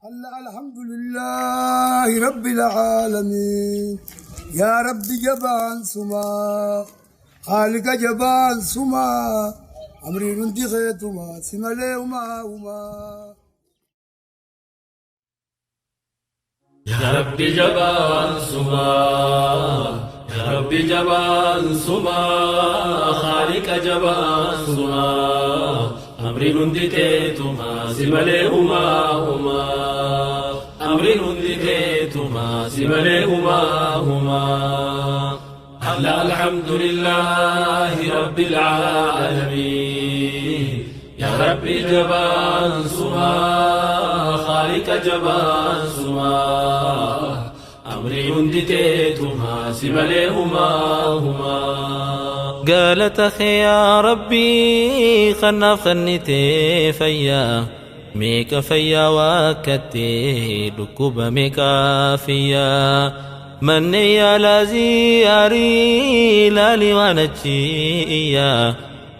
الله الحمد لله رب العالمين يا رب جبان سما خالق جبان سما أمري رندي خيتما سما وما وما يا ربي جبان سما يا ربي جبان سما خالق جبان سما أمري رندي تيتما سمالي هما هما أمري رندي تيتما سمالي هما هما هلا الحمد لله رب العالمين يا ربي جبان سما خالق جبان سما أمري هندي تيتما سمالي هما هما قالت أخي يا ربي خنا خنتي فيا ميك فيا وكتي ركوب ميكا فيا من يا لازياري لالي وانتشي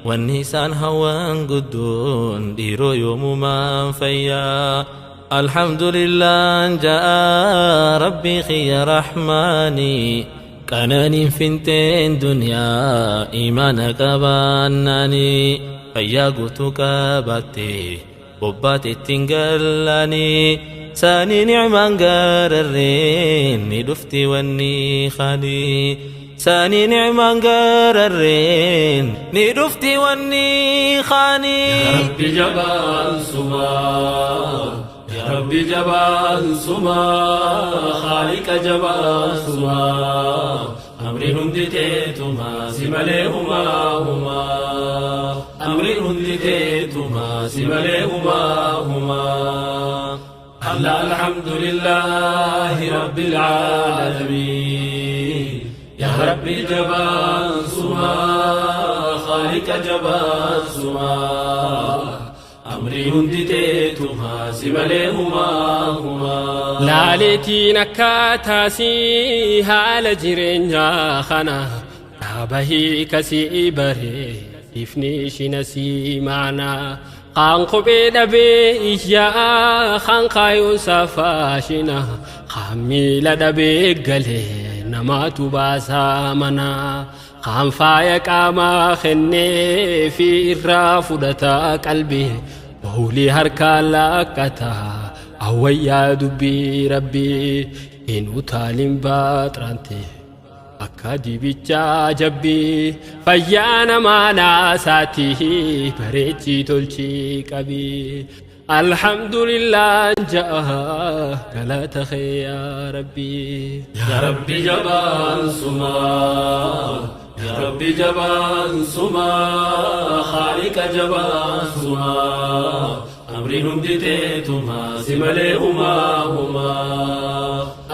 والنسان هوان قدون ديرو يوم ما فيا الحمد لله جاء ربي خي رحماني كانني فنتين دنيا إيمانك باناني فيا قوتك باتي بوباتي تنقلاني ساني نعمان قررين ندفتي واني خالي ساني نعمان قررين ندفتي واني خاني يا ربي جبان سما يا ربي جبان سما خالق جبان سما أمري هندي تيتما سمالي هما هما أمري هندي تيتما سمالي هما هما هلا الحمد لله رب العالمين يا ربي جبان سما خالق جبان سما أمري هندي تيتما سمالي هما هما لالتي نكاتاسي هال جرينيا خنا تابهي كسي بري إفني شنسي معنا خان قبي دبي إيا خان قايون سفاشنا خان ميلا دبي قلي نما تباسا منا خان فايق أما خني في الرافدة قلبي بولي هركا لكتا أويا دبي ربي إنو تالين باترانتي أكادي بيتشا جبي فيانا ما ناساتي بريتي تلشي كبي الحمد لله جاء قلت خي يا ربي يا ربي جبان سما يا ربي جبان سما خالق جبان سما أمري هندي تيتما سمالي هما هما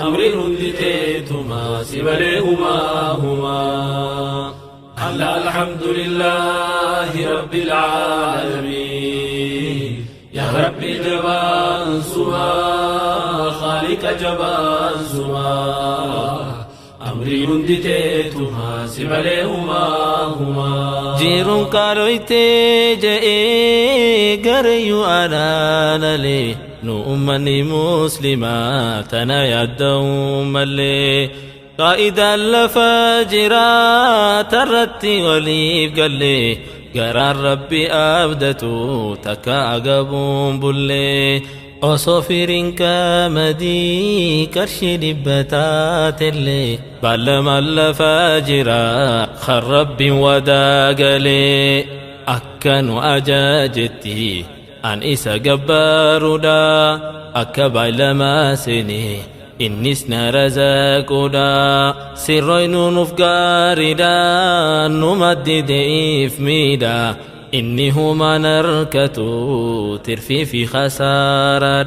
أمري هندي تيتما سمالي هما هما هلا الحمد لله رب العالمين يا ربي جبان سما خالق جبان سما أمري هندي تيتما سمالي هما هما جيرون كارويتي جئي قريو أنا لي نؤمني مسلمات أنا يدوم لي قائد الفاجرات الرتي وليف قال لي قرار ربي أبدتو تكا أقبون بلي أصفرين كمدي كرشي لبتات اللي بعلم الفاجرة خرب وداقلي أكن أجاجتي أن إسا قبارودا أكبع لما سني إنسنا رزاقودا سرين نفقاردا نمدد إفميدا إني هما نركتو ترفي في خسارة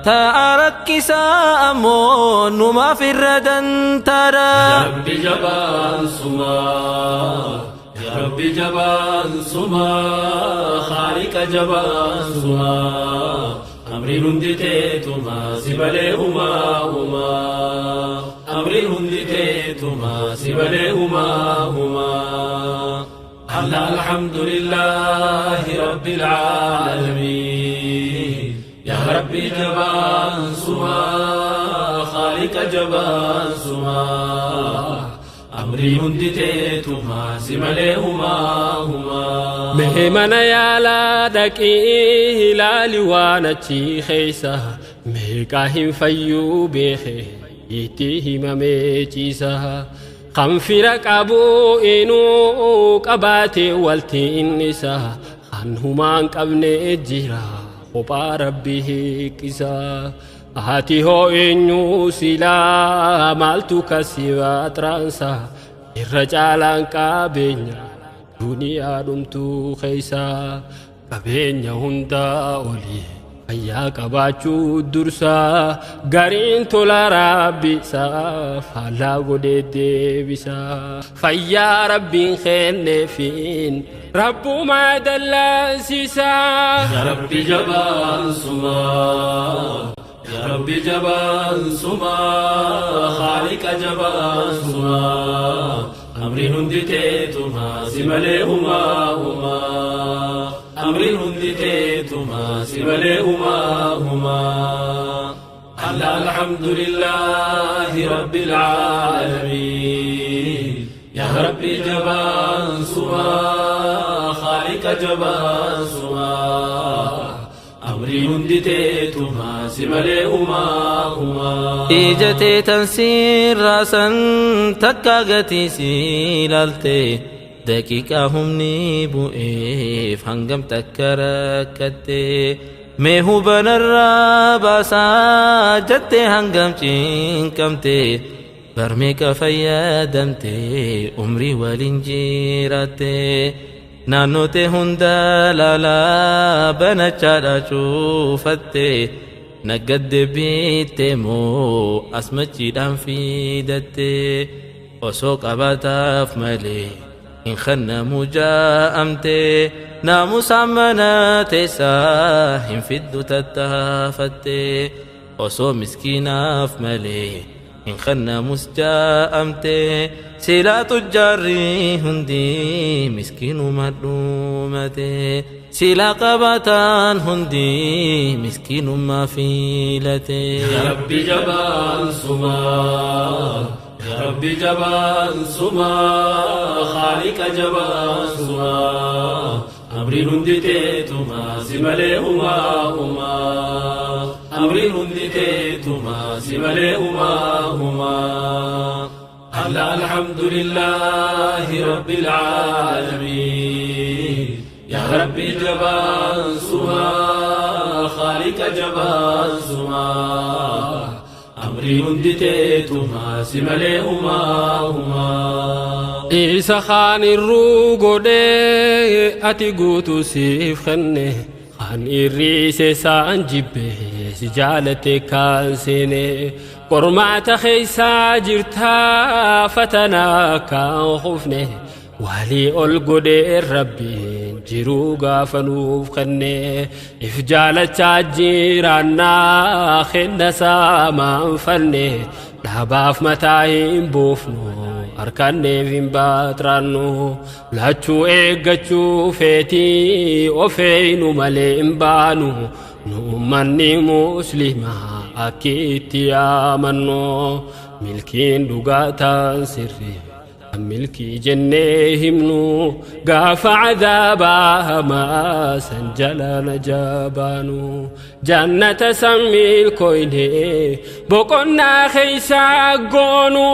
تأرك سامون ما في الردن ترى يا ربي جبان سما يا ربي جبان سما خالق جبان سما أمري هندي تيتما سمالي هما هما أمري هندي تيتما سمالي هما هما هلا الحمد لله رب العالمين يا رب Rabbi jabaan sumaa, Khaaliqa jabaan sumaa. Amrii hundi teetumaa si malee humaa humaa. Mee mana yaalaa dhaqii ilaali waan achi keessa meeqaa hin fayyuu beeke itti himamee ciisa. Kan fira qabu inuu qabaate walti innisa kan humaan qabne jira kophaa rabbi hiiqisa. Ati hoo eenyu silaa maaltu kasi baxraansa irra caalaan qabeenya duniyaa dhumtuu keessa qabeenya hundaa olii fayyaa qabaachuu dursa gariin tola rabbisaa faallaa godhee deebisa fayyaa rabbiin kenneefiin rabbumaa dallansiisa. Ya Rabbi jabaan sumaa, Ya Rabbi jabaan sumaa, Khaaliqa jabaan sumaa. Amriin hundi teetumaa si malee humaa humaa. Amriin hundi teetumaa si malee humaa humaa. Allah alhamdulillahi rabbil aalamiin. Ya Rabbi jabaan sumaa, Khaaliqa jabaan sumaa. Amriin hundi teetumaa si malee humaa humaa. Ija teetan siirraasan takka gatii si ilaalte daqiiqaa humni bu'eef hangam takka rakkatte mee hubanarraa baasaa jette hangam cinqamte barmeeqa fayyadamte umrii waliin jiraatte naannoote hunda laalaa banachaadha cuufatte naggadde biitte moo asmachiidhaan fidatte osoo qabaataaf malee hin kennamu jaa'amte naamusaan mana teessaa hin fiddu tattaafatte osoo miskiinaaf malee hin kennamus jaa'amte silaa tujjaarri hundi miskiinuma dhumate silaa qabaataan hundi miskiinummaa filate. Ya Rabbi jabaan sumaa, Ya Rabbi jabaan sumaa, Khaaliqa jabaan sumaa. Amriin hundi teetumaa si malee humaa humaa. Amriin hundi teetumaa si malee humaa humaa. Allah alhamdulillahi rabbil aalamiin. Ya Rabbi jabaan sumaa, Khaaliqa jabaan sumaa. Amriin hundi teetumaa si malee humaa humaa. Isa kaan irruu godhee ati guutuu siif kenne kan irriise isaan jibbe si jaalate kaan seene qormaata keeysaa jirtaa fatanaa kaan kufne walii ol godhee rabbiin jiruu gaafa nuuf kenne if jaalachaa jiraannaa kenna saamaan fanne dhaabaaf mataa hin buufnu harkanneef hin baaxiraannu lachuu eeggachuu feetii ofeeynu malee hin baanu nu ummanni muslimaa akki itti yaamannu milkiin dhugaataan sirri milkii jennee himnu gaafa cadaabaa hamaa san jala najabaanu jannata san milkoyne boqonnaa keeysaa goonu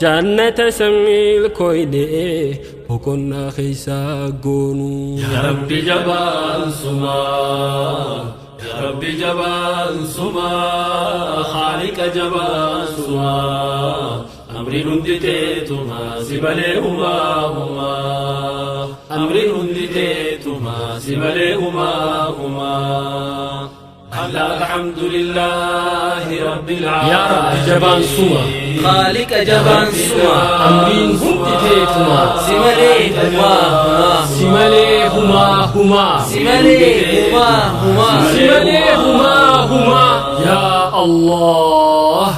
jannata san milkoyne boqonnaa keeysaa goonu. Ya Rabbi jabaan sumaa, Ya Rabbi jabaan sumaa, Khaaliqa jabaan sumaa. Amriin hundi teetumaa si malee humaa humaa. Amriin hundi teetumaa si malee humaa humaa. Allah alhamdulillahi rabbil Ya Rabbi jabaan suma Khaaliqa jabaan suma amriin hundi teetumaa si malee humaa humaa si malee humaa humaa si malee humaa humaa si malee humaa humaa ya Allah.